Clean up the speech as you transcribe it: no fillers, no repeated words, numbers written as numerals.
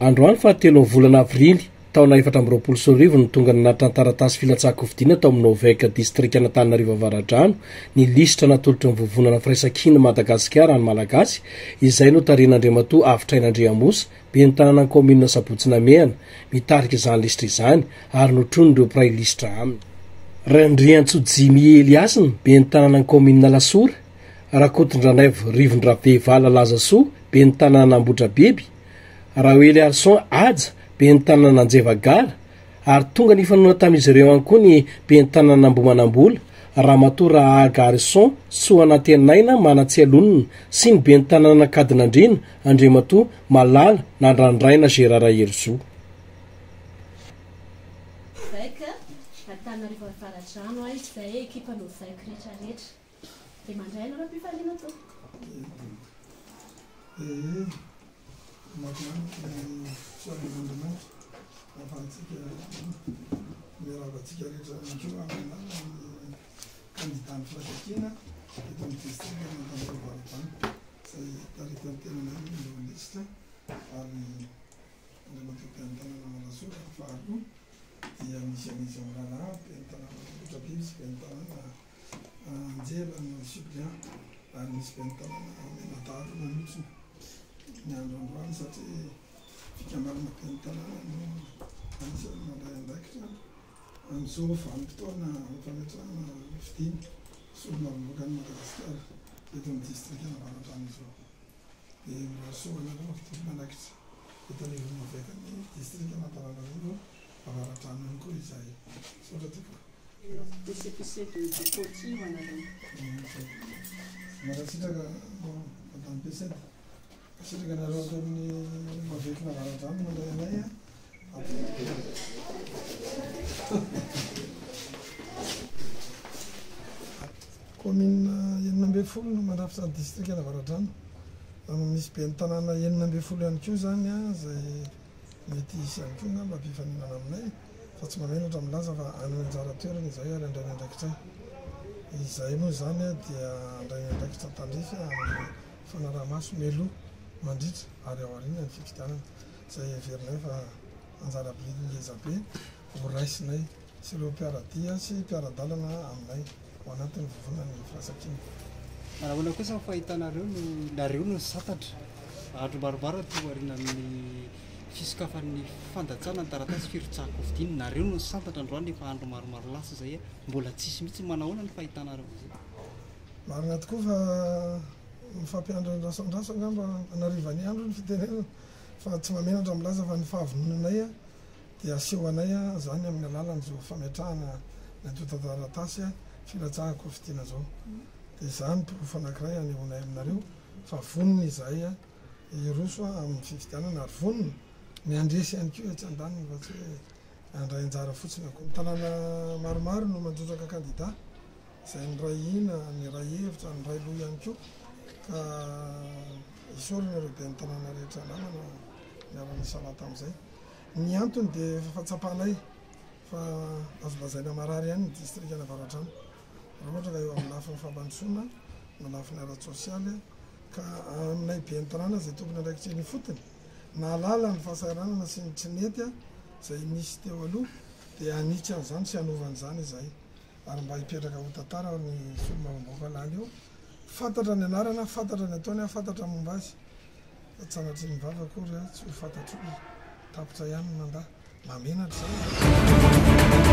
Androany fahatelo ny volana avrily, taona 2024 no tonga nanatitra ny taratasy filatsahan-kofidina tao amin'ny Novec distrikan'Antananarivo Avaradrano ny lisitra natolotry ny Vovonana Firaisankina Madagasikara an'ny Malagasy izay notarihin'Andriamatoa Avotraina Andriamosa, ben'ny tanànan'ny kaominina Sabotsy Namehana, mitarika izany lisitra izany ary notronin'ireo mpiray lisitra aminy. Randriantsoa Jimmy Eliasina, ben'ny tanànan'ny kaominina Alasora, Rakotondranaivo Rivondrabevala Lazasoa, ben'ny tanànan'Ambohidrabiby, Raoeliarison Haja, ben'ny tanànan'Anjeva Gara, ary tonga nifanona tamin'izy ireo ihany koa ny ben'ny tanànan'Ambohimanambola, Ramatoa Rahagarison Soanantenaina Manantsialonina sy ny ben'ny tanànan'Ankadinandriana, Andriamatoa Malala Nandrandraina Gérard Herizo. Novec, Antananarivo Avaradrano aho izay ekipa Novec rehetra rehetra. Dia mandray anareo am-pifaliana tompoko. Ee, mahafinaritra ny fisaoran'Andriamanitra ahafahantsika miarahaba antsika rehetra ihany koa amin'ny anaran'ny kandidan'ny firaisankina eto amin'ny distrikan'Antananarivo Avaradrano izay taritan'ny tenanay no lisitra ary Andriamatoa Ben'ny tanàna Mandrasoa faharoa dia misy an'izy mirahalahy Ben'ny tanàna Ambohidrabiby sy Ben'ny tanàna Anjeva no suppléant ary misy Ben'ny tanàna Menadaro nanotrona ny andro androany satria fikambanana Ben'ny tanàna no anisan'ny mandray andraikitra amin'izao vanim-potoana fametrahana fidiana solombavambahoakan'i Madagasikara eto amin'ny distrikan'Avaradrano izao. Dia mirary soa anareo tompon'andraikitra eto anivon'ny Movekan'ny distrikan'Antananarivo Avaradrano ihany koa izahay. Misaotra tompoko. Récépissé de de Coty ho anareo. Mankasitraka Madame Pesette. Mankasitraka anareo ato amin'ny Movekan'Avaradrano nandray anay. Kaominina 16 no mandrafitra ny distrikan'Avaradrano. Misy ben'ny tanàna 16 ihany koa izany izay mety hisy ihany koa angamba mpifaninana aminay fa tsy mahamenatra milaza fa any anjara toerana izahay ary handray ny andraikitray. Izahay moa izany dia handray ny andraikitra tandrify amin'ny fanaraha-maso mialoha, mandritra ary aoriana ny fifidianana izay heverinay fa anjara biriky ngezabe ho raisinay sy ireo mpiara-dia sy mpiara-dalana aminay ao anatin'ny vovonan'ny firaisankina. Manahoana kosa ny fahitanareo no nareo no santatra andro maromaro aty aorianan'ny fisokafan'ny fandatsana ny taratasy firotsahan-kofidina nareo no santatra androany efa andro maromaro lasa izay mbola tsisy mihitsy manahoana ny fahitanareo an'izay? Marina tokoa fa mifampiandry andraso andraso angamba an'arivany andro ny fitenenana fa tsy mahamenatra milaza fa ny fahavononanay dia aseho anay izany amin'ny alalan'izao fametrahana ny antontan-taratasy filatsahan-kofidina izao. Dia izany porofo anankiray anehoanay aminareo fa vonona izahay hiroso amin'ny fifidianana ary vonona ny handresy ihany koa etsy andaniny fa tsy hoe handray anjara fotsiny akory. Tanàna maromaro no mandrotsaka kandida izay niray hina, niray hevitra, niray loha ihany koa ka isaorana ireo ben'ny tanàna rehetra namana niara-nisalahy tamin'izay. Ny antony dia efa fahatsapanay fa azo lazaina marary ihany ny distrikan'Avaradrano raha ohatra ka eo amin'ny lafiny fampandrosoana na lafiny ara-tsosialy ka aminay ben'ny tanàna izay tompon'andraikitra eny ifotony nahalala ny fahasahiranana sy ny tsy nety izay nisy teo aloha dia hanitsy an'izany sy hanova an'izany izahay ary mba hipetraka ho tantara ny solombavambahoaka lany eo fantatra ny anarana fantatra ny ataony fantatra ny momba azy Fa tsy sanatria ny vava akory tsy ho fantatr'olona. Tapitra ihany ny mandat. Mahamenatra izany.